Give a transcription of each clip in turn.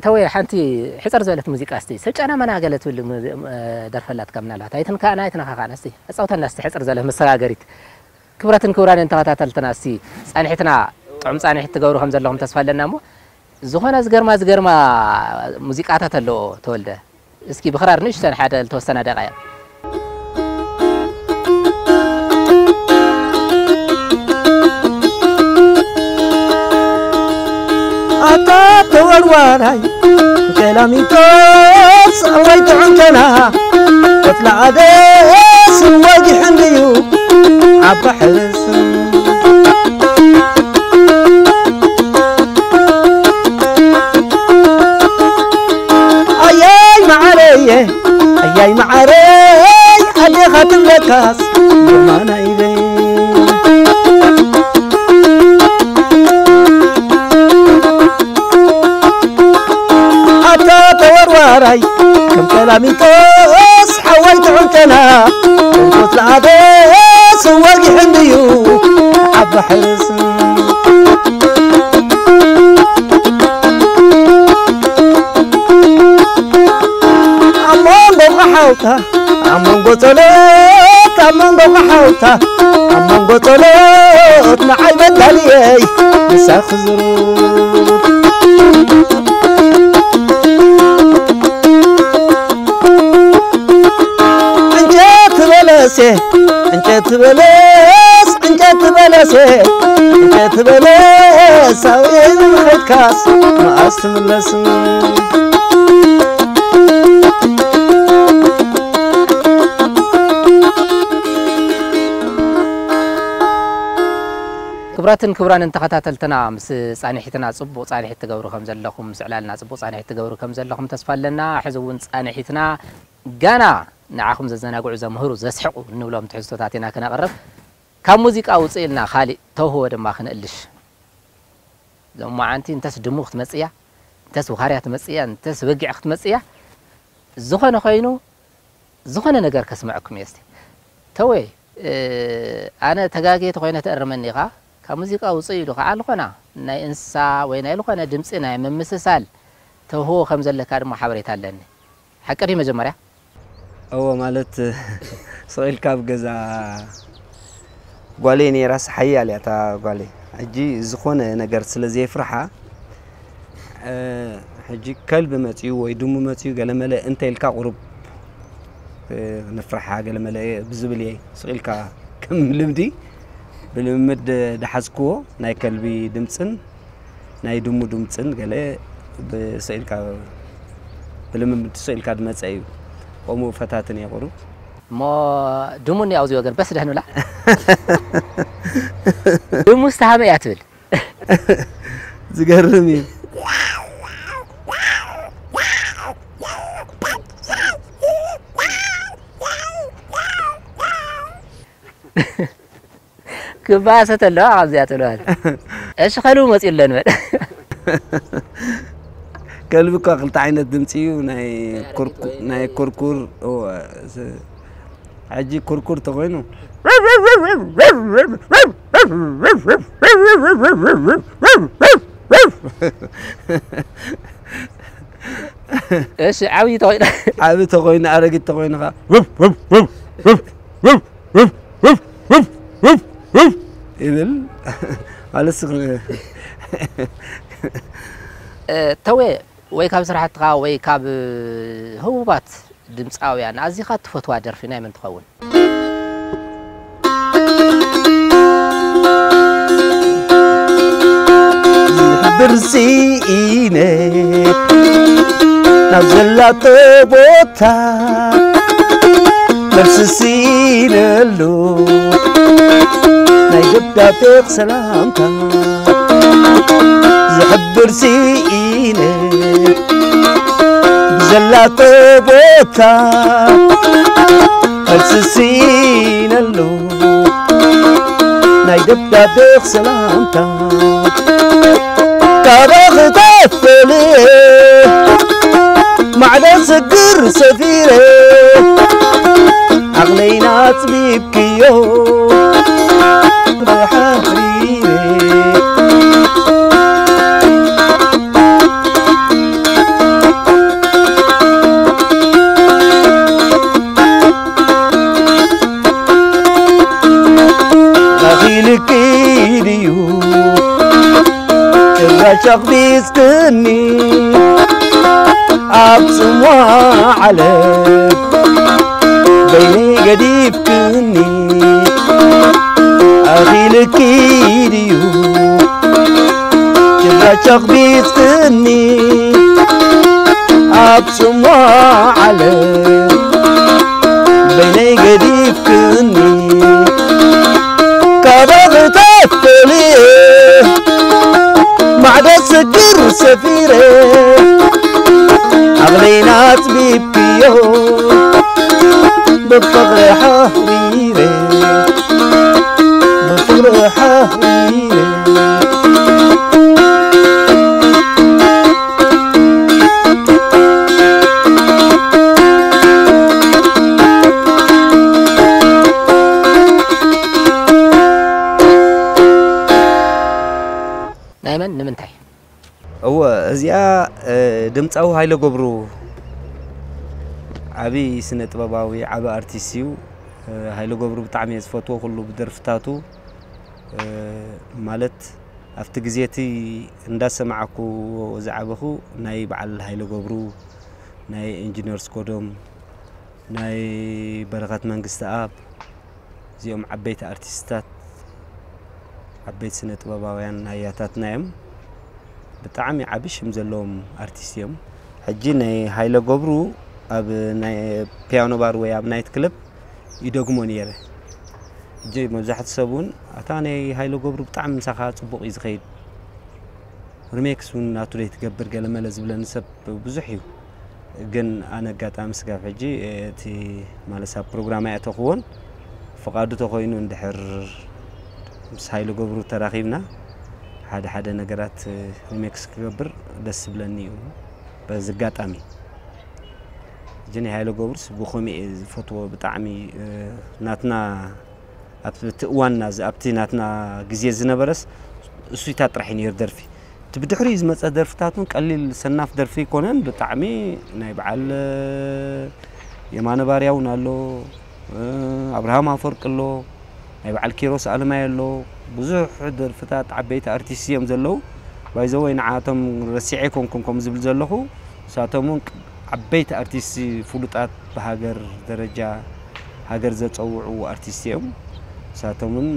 ተወየ ሓንቲ ሕፅር ዝበለት ሙዚቃ እስቲ ሰብ ጫና መና ገለ ትብል ደርፈላትካ ምናልባት ኣይትንካና ኣይትነኻኻና እስቲ ኣፃውተና እስቲ ሕፅር ዝበለት መሰጋገሪት። ክብረትን ክቡራንን ተኸታተልትና እስቲ ፃንሒትና ጥዑም ፃንሒት ትገብሩ ከም ዘለኹም ተስፋ ኣለና እሞ ዝኾነ ዝገርማ ዝገርማ ሙዚቃታት ኣለዎ ተወልደ እስኪ ብኽራር ንእሽተን ሓደ ልተወሰና ደቃይቕ። ኣታ ተወርዋራይ ቀላሚቶስ ኣዋይ ጥዑንከና ቆጽላ ኣደስ ወጊሕ እንድዩ ዓባ ሕርስ ኣያይ መዓረየ ኣያይ መዓረይ ኣዴኻ ትብለካስ የማናይ ኢለይ ኣታ ተወርዋራይ ከም ቀላሚጦስ ሓዋይ ትዕንቀና እንኮት ለኣደስ ወጊሕ እንድዩ ዓባ ሕርስ ኣብ መንጎ ኸሓውታ ኣብ መንጎ ጸሎት ኣብ መንጎ ኸሓውታ ኣብ መንጎ ጸሎት ንዓይ መዳልየይ ንሳ ክዝሩብ ዕንጨት በለሴ ዕንጨት በለስ ዕንጨት በለሴ ዕንጨት በለስ ኣውዒን ኸድካስ መኣስ ትምለስ ክቡራትን ክቡራንን ተኸታተልትና ምስ ፃንሒትና ፅቡቕ ፃንሒት ትገብሩ ከም ዘለኹም ምስ ዕላልና ፅቡቕ ፃንሒት ትገብሩ ከም ዘለኹም ተስፋ ኣለና ሕዚ እውን ፃንሒትና ጋና ንዓኹም ዘዘናግዑ ዘምህሩ ዘስሕቑ እንብሎም ትሕዝቶታት ኢና ክነቕርብ ካብ ሙዚቃ ውፅእ ኢልና ካሊእ ተውህቦ ድማ ክንእልሽ ሎማዓንቲ እንተስ ድሙ ክትመፅእ እያ እንተስ ውኻርያ ትመፅእ እያ እንተስ በጊዕ ክትመፅእ እያ ዝኾነ ኮይኑ ዝኾነ ነገር ከስምዐኩም እየ እስቲ ተወ ኣነ ተጋግየ ተኾይነ ተእርመኒ ኢኻ ካብ ሙዚቃ ውፅእ ኢሉ ከዓ ዝኾና ናይ እንስሳ ወይ ናይ ዝኾነ ድምፂ ናይ ምምስሳል ተውህቦ ከም ዘለካ ድማ ሓበሬታ ኣለኒ ሓቂ ድዩ መጀመርያ እወ ማለት ስቕ ኢልካ ኣብ ገዛ ጓለይ ነይራስ ሓያል እያ እታ ጓለይ ሕጂ ዝኾነ ነገር ስለ ዘይፍርሓ ሕጂ ከልቢ መፅዩ ወይ ድሙ መፅዩ ገለመለ እንተ ኢልካ ቁሩብ ንፍርሓ ገለመለ ብዝብል እየ ስቕ ኢልካ ከም ልምዲ ብልምምድ ድሓዝክዎ ናይ ከልቢ ድምፅን ናይ ድሙ ድምፅን ገለ ብስእልካ ብልምምድ ስእልካ ድመፀ እዩ ከምኡ ፈታትን እየ ቁሩብ እሞ ድሙ እኒኣ ኣብዚ ወገን በስ ደህኑላ ድሙ ዝተሃመ እያ ትብል ዝገርም እዩ ክባሰት ኣለዋ ካብዚኣ ትብለዋል እሺ ከልቡ መፅኡ ኣሎ ንበል ከልቢ እኳ ክልተ ዓይነት ድምፂ እዩ ናይ ኩርኩር እወ፣ ስ- ሕጂ ኩርኩር ተኮይኑ እሺ ዓብዪ ተኮይና ዓብ ተኮይኑ ኣረጊት ተኮይኑ ከዓ ይብል ማለት ተወ ወይ ካብ ስራሕትኻ ወይ ካብ ህቡባት ድምፃውያን ኣዚኻ ትፈትዋ ደርፊ ናይ መን ትኸውን? ዝሕብር ስኢነ ናብ ዘላቶ ቦታ መልሲ ስኢነሉ ናይ ደብዳቤ ሰላምታ ዝሕብር ስኢነ ብዘላቶ ቦታ መልሲ ስኢነሉ ናይ ደብዳቤ ሰላምታ ካባኺ ተፈልየ ማዕዶ ስግር ሰፊረ ዓቕለይና ኣፅቢብክዮ ብሓሪረ ጭራሽ ኣኽቢጽክኒ ኣብ ጽምዋ ዓለም በይነይ ገዲፍክኒ ኣኺልኪ ድዩ ጭራሽ ኣኽቢጽክኒ ኣብ ጽምዋ ዓለም በይነይ ገዲፍክኒ ካባኺ ተፈልየ ማዕዶ ስግር ሰፊረ ዓቕለይና ኣጽቢብክዮ ብፍቕሪ ሓሪረ ብፍቕሪ ሓሪረ ናይ መን ንምንታይ? እወ እዚኣ ድምፃዊ ሃይለ ገብሩ ዓብዪ ስነ ጥበባዊ ዓቢ ኣርቲስት እዩ። ሃይለ ገብሩ ብጣዕሚ እየ ዝፈትዎ ኩሉ ብደርፍታቱ ማለት ኣብቲ ግዜ እቲ እንዳሰማዕኩዎ ዝዓበኹ ናይ በዓል ሃይለ ገብሩ ናይ ኢንጂነር ስኮዶም ናይ በረኸት መንግስተኣብ እዚኦም ዓበይቲ ኣርቲስትታት ዓበይቲ ስነ ጥበባውያን ኣያታትና እዮም። ብጣዕሚ ዓቢ ሽም ዘለዎም ኣርቲስት እዮም። ሕጂ ናይ ሃይለ ገብሩ ኣብ ናይ ፒያኖ ባር ወይ ኣብ ናይት ክለብ ይደግሞ ነይረ። ሕጂ መብዛሕትኡ ሰብ እውን ኣታ ናይ ሃይለ ገብሩ ብጣዕሚ ምሳኻ ጽቡቕ እዩ ዝኸይድ ሪሜክስ እውን ናቱ ደይ ትገብር ገለመለ ዝብለኒ ሰብ ብዙሕ እዩ። ግን ኣነ ኣጋጣሚ ስጋብ ሕጂ እቲ ማለት ኣብ ፕሮግራም ኣይኣተኽዎን ፍቓዱ ተኮይኑ እንድሕር ምስ ሃይለ ገብሩ ተራኺብና ሓደ ሓደ ነገራት ሪሜክስ ክገብር ደስ ዝብለኒ እዩ በዚ ኣጋጣሚ ሕጂ ናይ ሃይለ ገብሩስ ብኸምኡ እየ ዝፈትዎ ብጣዕሚ ናትና ኣብቲ እዋንና ኣብቲ ናትና ግዜ ዝነበረስ እሱይታ ጥራሕ እዩ ነይሩ ደርፊ እቲ ብድሕሪኡ ዝመፀ ደርፍታት እውን ቀሊል ሰናፍ ደርፊ ኣይኮነን ብጣዕሚ ናይ በዓል የማነ ባርያ እውን ኣሎ ኣብርሃም ኣፈወርቂ ኣሎ ናይ በዓል ኪሮስ ኣለማይ ኣሎ ብዙሕ ደርፍታት ዓበይቲ ኣርቲስት እዮም ዘለዉ ባይዘወይ ንዓቶም ረሲዐ ኣይኮንኩን ከምኡ ዝብል ዘለኹ ንሳቶም እውን ዓበይቲ ኣርቲስት ፍሉጣት ብሃገር ደረጃ ሃገር ዘፀውዑ ኣርቲስት እዮም። ንሳቶም እውን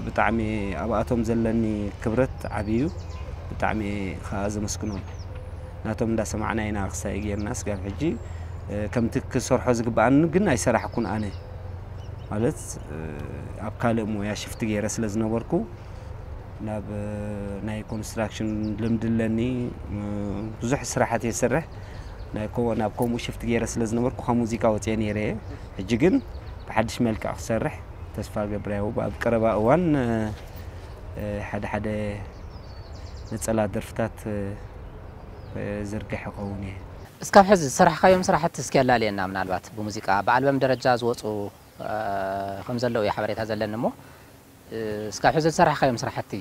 ብጣዕሚ ኣብኣቶም ዘለኒ ክብረት ዓብዩ ብጣዕሚ ከዓ ዘመስግኖም። ናቶም እንዳሰማዕና ኢና ክሳይ ገይርና ስጋብ ሕጂ ከምቲ ክሰርሖ ዝግበኣኒ ግን ኣይሰራሕኩን ኣነ ማለት ኣብ ካልእ ሞያ ሽፍቲ ገይረ ስለ ዝነበርኩ ናብ ናይ ኮንስትራክሽን ልምዲ ኣለኒ ብዙሕ ስራሓት እየ ዝሰርሕ ናብ ከምኡ ሽፍቲ ገይረ ስለ ዝነበርኩ ካብ ሙዚቃ ወፅየ ነይረ እየ ሕጂ ግን ብሓድሽ መልክዕ ክሰርሕ ተስፋ ገብር ያው ኣብ ቀረባ እዋን ሓደ ሓደ ነፀላ ደርፍታት ዝርግሕ ይኸውን እየ እስካብ ሕዚ ዝሰራሕካዮም ስራሕቲ እስኪ ኣላልየና ምናልባት ብሙዚቃ ብኣልበም ደረጃ ዝወፁ ከም ዘለዉ እዩ ሓበሬታ ዘለኒ እሞ እስካብ ሕዚ ዝሰራሕካዮም ስራሕቲ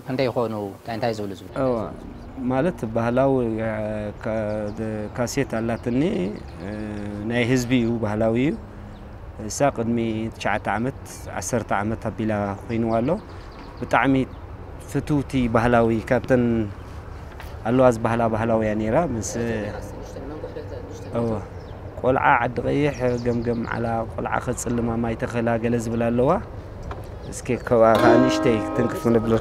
ክንደይ ይኾኑ እንታይ እንታይ ዝብሉ ዝብሉ ማለት ባህላዊ ካሴት ኣላትኒ ናይ ህዝቢ እዩ ባህላዊ እዩ እሳ ቅድሚ ትሽዓተ ዓመት ዓሰርተ ዓመት ኣቢላ ኮይንዋ ኣሎ ብጣዕሚ ፍትውቲ ባህላዊ ካብተን ኣለዋ ዝበሃላ ባህላውያ ነይራ ምስ እወ ቆልዓ ዓዲ ቀይሕ ገምገም ዓላ ቆልዓ ከፅልማ ማይ ተኸላ ገለ ዝብል ኣለዋ እስኪ ከብኣ ከዓ ንእሽተይ ትንክፍ ንብሎ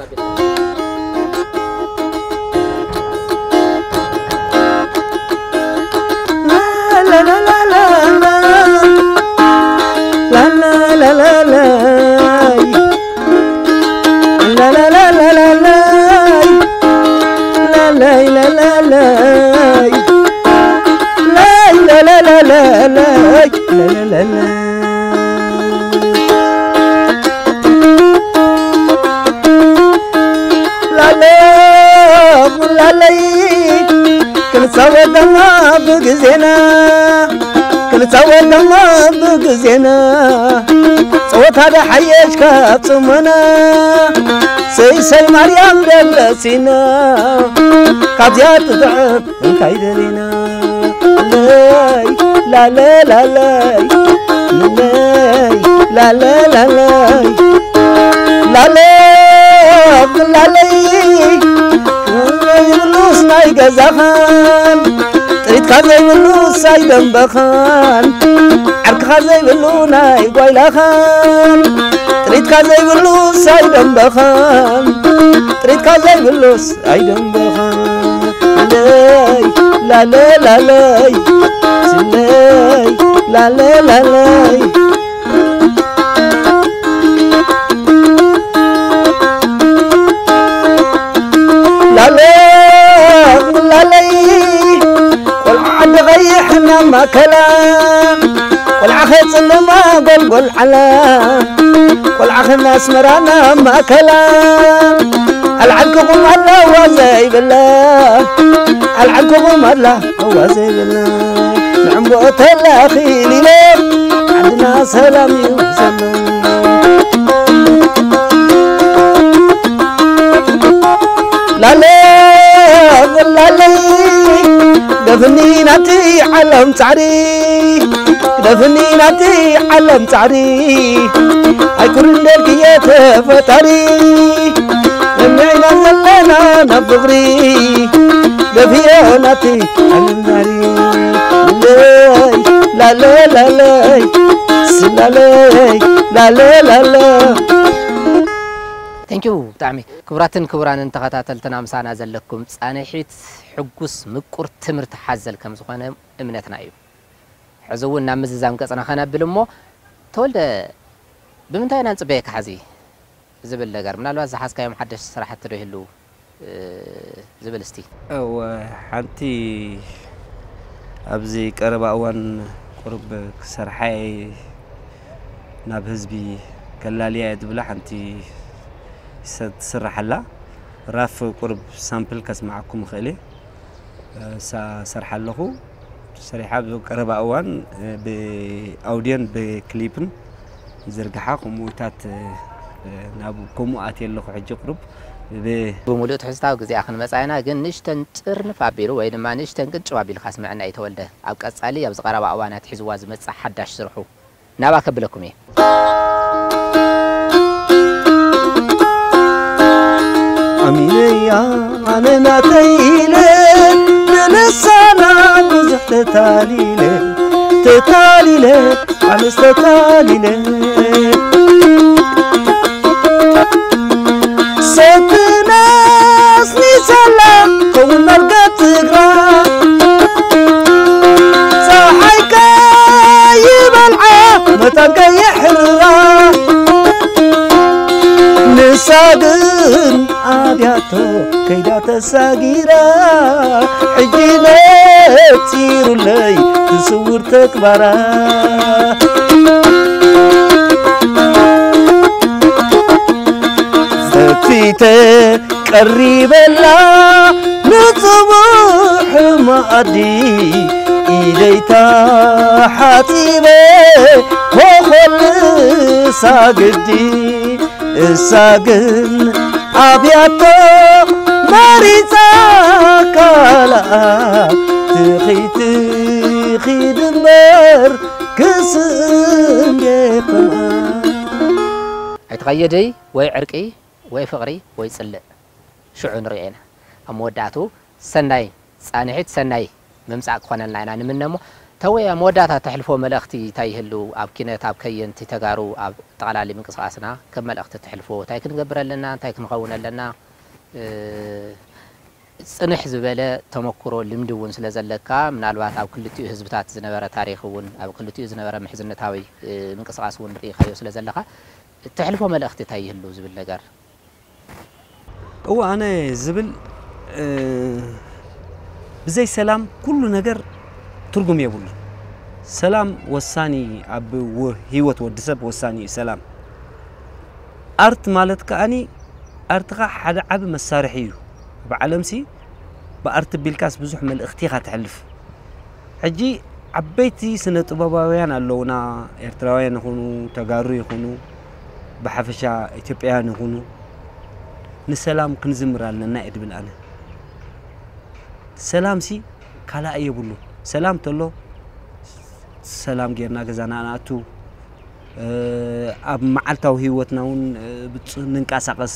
ላለይ ክንፃወት ደማ ብግዜና ክንፃወት ደማ ብግዜና ፀወታ ደሓየሽ ካብ ፅሞና ሰይሰይ ማርያም ደብረሲና ካብዚኣ ትጥዕም እንታይ ደሊና ለይ ላለ ላለይ ለይ ላለ ላለይ ላለ ላለይ ዘይብሉስ ናይ ገዛኻን፣ ጥሪትካ ዘይብሉስ ኣይደንበኻን፣ ዓርክኻ ዘይብሉ ናይ ጓይላኻን፣ ጥሪትካ ዘይብሉስ ኣይደንበኻን፣ ጥሪትካ ዘይብሉስ ኣይደንበኻን። ላለይ ላለ ላለይ ስለይ ላለ ላለይ ላለ ላለይ ቆልዓ ዓዲ ቐይሕ ናብ ማእከላ፣ ቆልዓ ኸይጽልማ ጎልጎል ዓላ፣ ቆልዓ ኸም ኣስመራ ናብ ማእከላ፣ ኣልዓልክኹም ኣለዋ ዘይብላ፣ ኣልዓልክኹም ኣላ ኣዋ ዘይብላ፣ ንዕምቦ ተላኺል ኢለ ዓድና ሰላም እዩ ዘሎ። ላለ ላለ ደፍኒ ናብቲ ዓለም ጻዕሪ፣ ደፍኒ ናብቲ ዓለም ጻዕሪ፣ ኣይኩርን ደልክየ ተፈጣሪ፣ ለሚዕና ዘለና ናብ ፍቕሪ፣ ደፍዮ ናብቲ ዓለም ጻዕሪ። ለይ ላለ ላለይ ስላለይ ላለ ላለ። Thank you ብጣዕሚ። ክቡራትን ክቡራንን ተኸታተልትና፣ ምሳና ዘለኩም ጻንሒት ሕጉስ ምቁር ትምህርቲ ሓዘል ከም ዝኾነ እምነትና እዩ። ሕዚ እውን ናብ ምዝዛም ገጽና ከነብል እሞ፣ ተወልደ፣ ብምንታይ ኢና ንጽበየካ ሕዚ ዝብል ነገር፣ ምናልባት ዝሓዝካዮም ሓደሽቲ ስራሕቲ ዶ ይህልው ዝብል እስቲ። እወ፣ ሓንቲ ኣብዚ ቀረባ እዋን ቁሩብ ክሰርሓ እየ፣ ናብ ህዝቢ ከላልያ እየ ዝብላ ሓንቲ ሰ-፣ ትስራሕ ኣላ። ራፍ ቁሩብ ሳምፕል ከስምዓኩም እኽእል እየ። እሳ ሰርሓ ኣለኹ። ሰሪሓ ኣብ ቀረባ እዋን ብኣውድዮን ብክሊፕን ዝርግሓ ከምኡታት ናብ ከምኡ ኣትየ ኣለኹ። ሕጂ ቁሩብ ብ- ብምሉእ ትሕዝታዊ ግዜኣ ክንመጻ ኢና፣ ግን ንእሽተን ጥርንፍ ኣቢሉ ወይ ድማ ንእሽተን ቅንጭብ ኣቢልካ ኣስምዐና እዩ ተወልደ። ኣብ ቀጻሊ ኣብዚ ቀረባ እዋናት ሒዝዋ ዝመጽእ ሓዳሽ ስርሑ ናብኣ ከብለኩም እየ። ኣሚነያ ኣነ ናተይ ኢለ ንልሳና ብዙሕ ተታሊለ ተታሊለ ኣነስ ተታሊለ ሰትናስ ኒሰላ ከውን መርገት ትግራ ፀሓይ ከይበልዓ መታን ከየሕርራ ንሳ ግን ኣብያቶ ከይዳ ተሳጊራ ሕጂ ነፂሩለይ ትስውር ተግባራ ፈቲተ ቀሪበላ ንፅቡሕ መኣዲ ኢደይ ተሓፂበ ኮኾልሳ ግዲ እሳ ግን ኣብያቶ መሪፃ ካልኣ ትኺድ ትኺድ እምበር ክስእን ከምኣ ኣይትቐየደይ ወይ ዕርቂ ወይ ፍቕሪ ወይ ጽልእ ሽዑ ንሪኦ ኢና ኣብ መወዳእቱ ሰናይ ጻንሒት ሰናይ ምምጻእ ክኾነልና ኢና ንምነ እሞ ተወያ መወዳእታ ተሕልፎ መልእኽቲ እንታይ ይህሉ ኣብ ኪነት ኣብ ከየንቲ ተጋሩ ኣብ ጠቕላሊ ምንቅስቃስና ከም መልእኽቲ ተሕልፎ እንታይ ክንገብር ኣለና እንታይ ክንኸውን ኣለና ጽንሕ ዝበለ ተመክሮ ልምዲ እውን ስለ ዘለካ ምናልባት ኣብ ክልቲኡ ህዝብታት ዝነበረ ታሪኽ እውን ኣብ ክልቲኡ ዝነበረ ምሕዝነታዊ ምንቅስቃስ እውን ርኢኻዮ ስለ ዘለኻ እተሕልፎ መልእኽቲ እንታይ ይህሉ ዝብል ነገር እወ ኣነ ዝብል ብዘይ ሰላም ኩሉ ነገር ትርጉም የብሉን። ሰላም ወሳኒ ኣብ ህይወት ወዲ ሰብ ወሳኒ እዩ ሰላም። ኣርት ማለት ከኣኒ ኣርትኻ ሓደ ዓቢ መሳርሒ እዩ። ኣብ ዓለምሲ ብኣርት ቢልካስ ብዙሕ መልእኽቲ ኢኻ ተሕልፍ። ሕጂ ዓበይቲ ስነ ጥበባውያን ኣለውና ኤርትራውያን ይኹኑ ተጋሩ ይኹኑ ብሓፈሻ ኢትዮጵያውያን ይኹኑ ንሰላም ክንዝምር ኣለና እየ ድብል ኣነ ሰላም ሲ ካላእ የብሉ ሰላም ተሎ ሰላም ጌርና ገዛና ንኣቱ ኣብ መዓልታዊ ህይወትና እውን ንንቀሳቀስ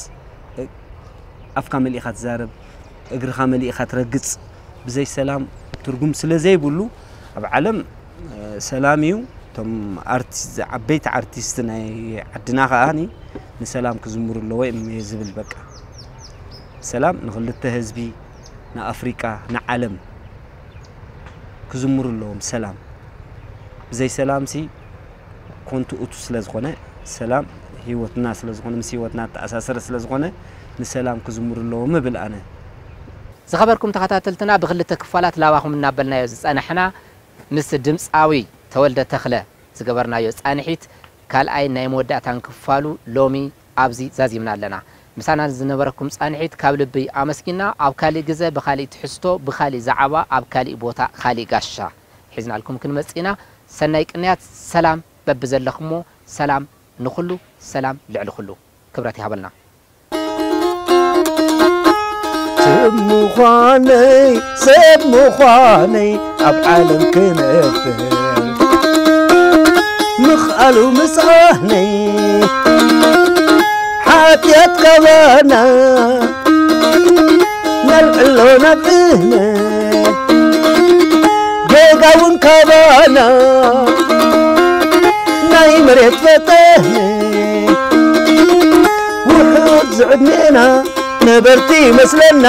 ኣፍካ መሊእኻ ትዛረብ፣ እግርኻ መሊእኻ ትረግጽ። ብዘይ ሰላም ትርጉም ስለ ዘይብሉ ኣብ ዓለም፣ እ፣ ሰላም እዩ። እቶም ኣርቲስት፣ ዓበይቲ ኣርቲስት ናይ ዓድና ከኣ ንሰላም ክዝምሩ ኣለዎ እዮም እየ ዝብል። በቃ ሰላም ንኽልተ ህዝቢ፣ ንኣፍሪቃ፣ ንዓለም ክዝምሩ ኣለዎም። ሰላም፣ ብዘይ ሰላምሲ ኮንቱ እቱ ስለ ዝኾነ፣ ሰላም ህይወትና ስለ ዝኾነ፣ ምስ ህይወትና ተኣሳሰረ ስለ ዝኾነ፣ ንሰላም ክዝምሩ ኣለዎም እብል ኣነ። ዝኸበርኩም ተኸታተልትና፣ ብኽልተ ክፋላት ላባኹም እናበልናዮ ዝጸናሕና ምስ ድምጻዊ ተወልደ ተኽለ ዝገበርናዮ ጻንሒት፣ ካልኣይ ናይ መወዳእታን ክፋሉ ሎሚ ኣብዚ ዛዚምና ኣለና። ምሳና ዝነበረኩም ጻንሒት ካብ ልቢ ኣመስጊና፣ ኣብ ካሊእ ግዘ ብኻሊእ ትሕዝቶ፣ ብኻሊእ ዛዕባ፣ ኣብ ካሊእ ቦታ፣ ካሊእ ጋሻ ሒዝናልኩም ክንመጽእ ኢና። ሰናይ ቅንያት፣ ሰላም በብዘለኹሞ፣ ሰላም ንኹሉ፣ ሰላም ልዕሊ ኩሉ። ክብረት ይሃበልና። ሰብ ምዃነይ፣ ሰብ ምዃነይ ኣብ ዓለም ክነብር ምኽኣሉ ምስኣነይ፣ ሓጢኣት ካባና ነልዕሎ ናብ እምነት፣ ጌጋ እውን ካባና ናይ መሬት ፈተነ፣ ውሑድ ዝዕድሜና ነበርቲ መስለና፣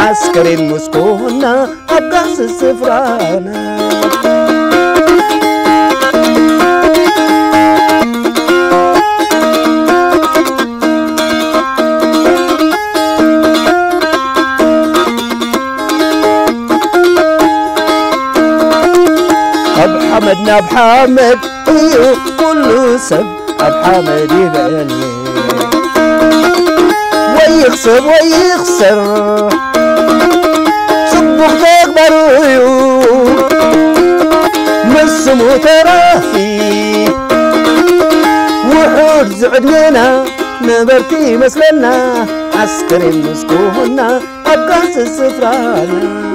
ዓስከሬን መስኮና ኣብ ቃልሲ ስፍራና። ካብ ሓመድ ናብ ሓመድ እዩ ኩሉ ሰብ ኣብ ሓመድ ይበል። ወይ ይኽሰብ ወይ ይኽሰር፣ ጽቡቕ ተግባሩ እዩ ምስ ስሙ ተራፊ። ውሑድ ዝዕድሜና ነበርቲ ይመስለና፣ ዓስከሬን ምስ ኮና ኣብ ቃልሲ ስፍራና።